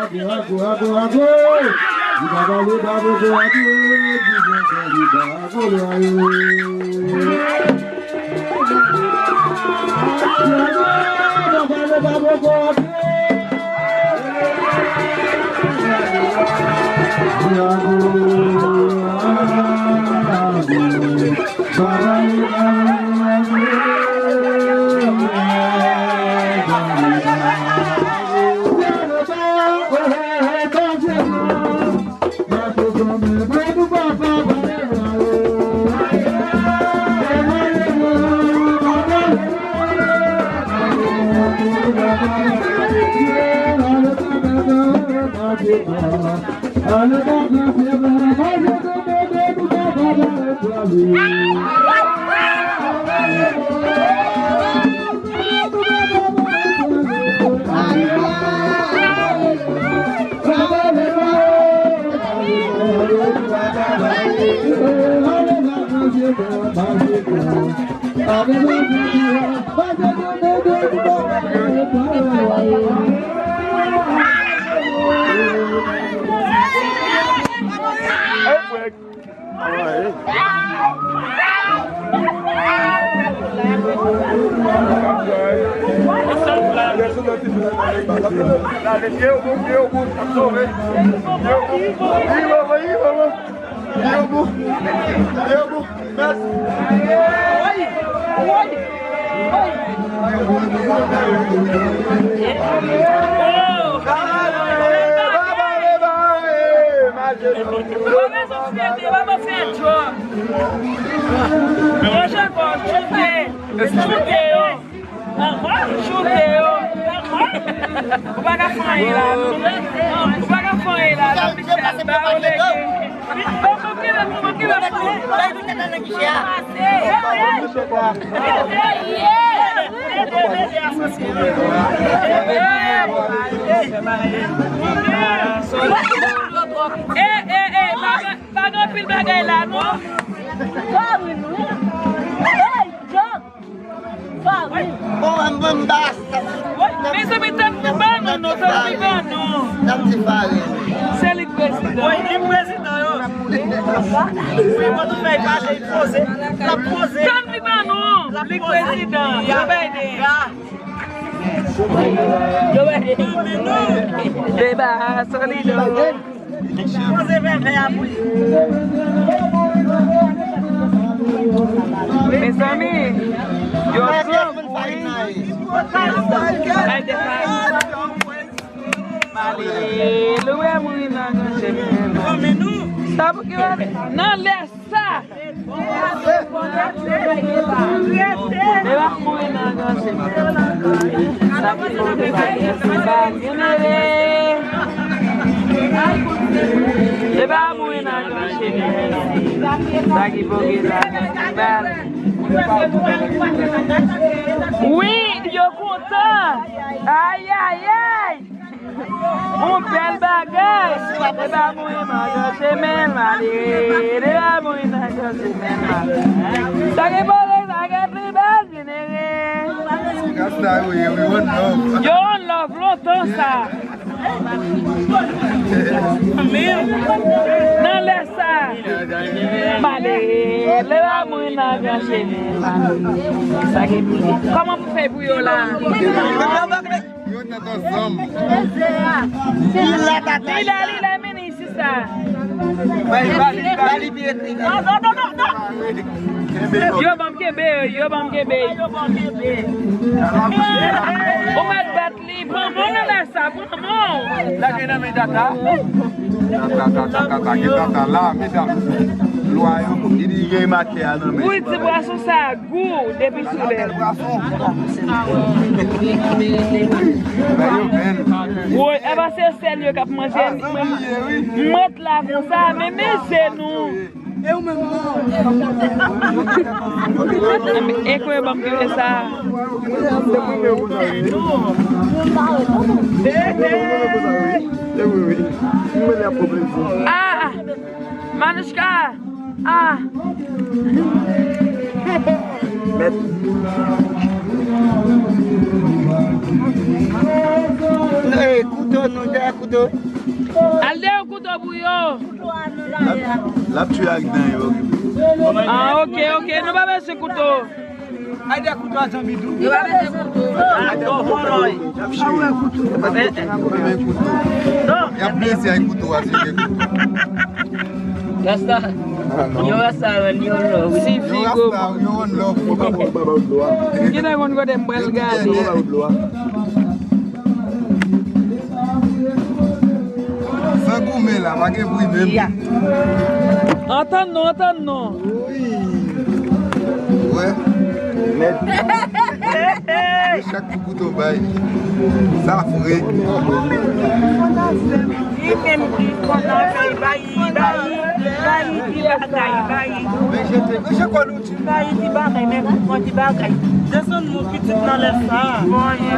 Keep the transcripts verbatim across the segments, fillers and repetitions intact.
Ago, ago, ago! Li pa pale, pa poko, ago! Li pa pale, pa poko, ago! Bon, rezon fyète, pa bon fè djòb. Manje kò, choute, choute yo. Choute yo. Ou pa ka fè anyen la, non. Ou pa ka fè anyen la, non, Michel. Ba yo lege. Bon, bon, kenbe, bon, bon, kenbe. Eh, eh, eh, pa gen, pa gen anpil bagay la, non. Mezanmi, tann li ban nou, non, tann li ban nou. Se li k prezidan. Wi, li prezidan, yo. Wi, pòtfèy pale, li poze. L ap poze. Tann li ban nou. Li k prezidan. Joe Biden. Joe Biden. Deba solid. Poze vèvè a pou li. Mezanmi, yo twòp, wi. Ay, defa. Male, lwe mouri nan gran chemen. Sa pou ki nan lè sa. Deba mouri nan gran chemen. Sa ki pote bagay, se pa gen ale. Deba mouri nan gran chemen. Sa ki pote bagay, se pa. Wi, yo kontan. Ay, ay, ay. Yon bèl bagay. Deba mouri nan gran chemen, malere. Deba mouri nan gran chemen, malere. Sa gen vòlè, sa gen tribal, jenere. Rasta yo ye, wi, one love. Yo one love lontan sa. Nan lè sa. Malere. Deba mouri nan gran chemen, malere. Sa gen pou di. Kòman pou fè pou yo la? Yo nèt ansanm. Li la, li la, minis, se sa. Yo ban m kenbe, yo ban m kenbe. Ou mèt bat li, pran mwen nan lè sa, pran mwen. Lage nan men Tata. Tata, tata, tata, ki tata la, medam. Lwa yo, li di gen matè a nan men. Wi, ti bwason sa. Gou depi sou lè. Bèl yo bèl. Woy, e pa se sèl yo k ap manje. M ret la konsa, men men je nou. E ou menm? E kwe ban m gade sa. Ah! Manouchka! Ah! Mèt. Ey, kouto nou, dèyè kouto. Al dèyè kouto pou yo. L ap, l ap tchwe ak dan yo. Ah, ok, ok. Nou pa bezwen kouto. Ay, de kouto a zanmi dou. Yo pa bezwen kouto. Atò, vòlò. Y ap chire. Y ap mete kouto. Y ap blese ak kouto a, si gen kouto. Rasta. Ah, non. Yo rasta, yo love. Si fi go. Yo rasta, yo love. Ou pa bon, ou pa ba w dlo a. Ki nan konn kote m pral gade. San goumen la, pa gen bri menm. Antann non, antann non. Wi. Wè. Nèt. Yo chak pou kouto bay. Sa fre. Li menm ki konn anvi bay, bay, bay ti bagay, bay. Men jete, men je kò nou. Bay ti bagay, men pou pran ti bagay. Desann mou pitit nan lè sa. Bon, ye.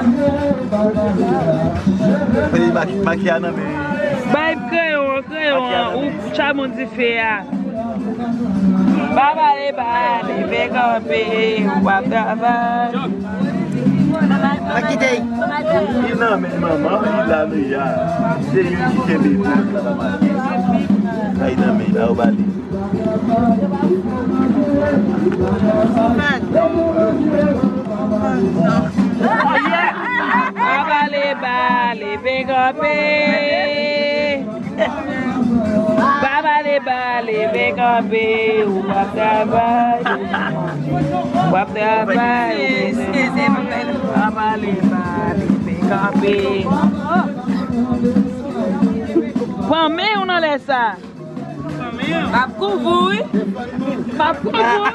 Fè li maki-, makiya nan men. Bay kreyon an, kreyon an, ou tchabon dife a. Baba leba, leve kanpe, w ap travay. Mwen kite. Li nan men manman, li la nou ya. Se li ki kenbe pou l travay. Sa li nan men, la ou ba li. Baba leba, leve kanpe. Baba leba, leve kanpe. W ap travay. W ap travay. Baba leba, leve kanpe. Pran men w nan lè sa. M ap kouvri w wi. M ap kouvri w wi.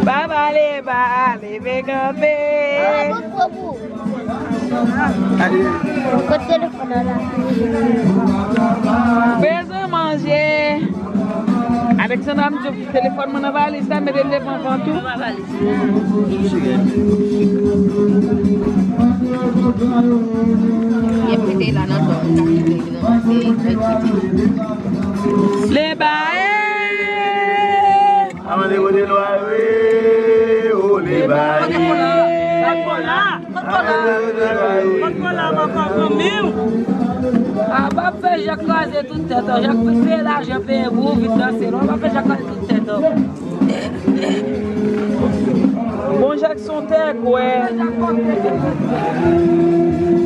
Baba leba, leve kanpe. Kot telefòn an la? Bezwen manje. Alexandra, m di w telefòn mwen nan valiz la, mete l devan vant ou. Mete la nan dòm, ta kite li nan, se, se kite. Leba, eh! Amande kote lwa, wi, o, leba, eh! Kot kola? Kot kola? Kot kola, manman, fanmi w? A, pa fè Jak kraze tout tèt, an. Jak vin peye lajan, peye pou w vin danse, non? Pa fè Jak kraze tout tèt, an. Bon, Jak se yon tèk, wè.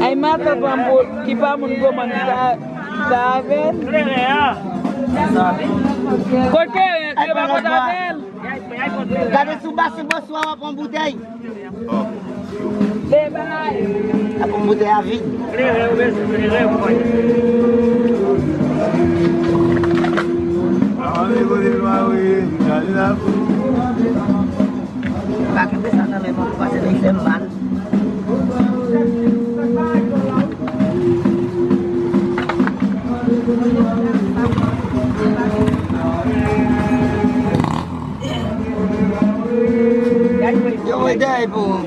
Ay, matant pa m pou, ki pa moun kòmann sa, sa avè l. Kote, yo pa konn avè l. Gade sou basen bòs ou a, w ap pran boutèy. Ap yon boutèy a vid. Pa kenbe sa nan men mwen, pase li fè m mal. Yo, mwen dèyè pou ou.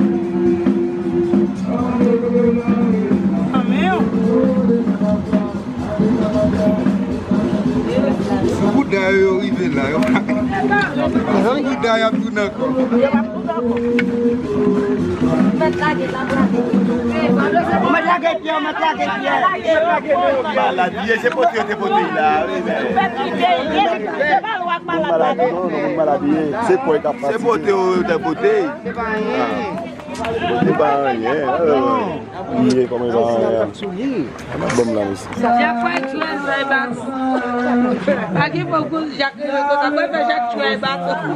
Sou bouda yo, yo rive la, yo. Sou bouda y ap tounen ankò. Mèt lage, mèt lage. Mèt lage pyè, mèt lage pyè. Malad, ye, se pote yo te pote la, wi, men. Moun malad, non, non, moun malad, ye. Se pòy k ap pase. Se pote yo te pote. Ah. Li pa anyen, eh, li ye kòman li pa anyen. Ban m la, mesye. Jak fè tchwè zay baton. Pa gen poko Jak rele konsa, mwen fè Jak tchwè baton.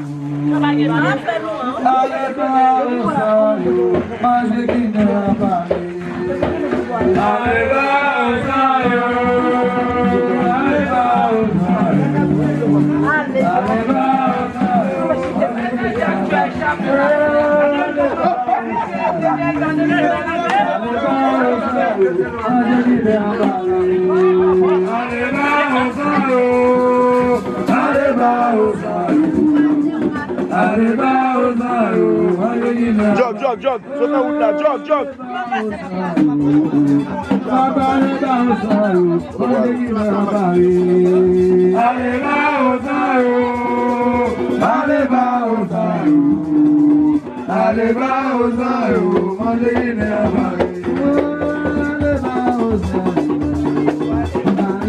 Jòg, jòg, jòg. Sot nan wout la, jòg, jòg.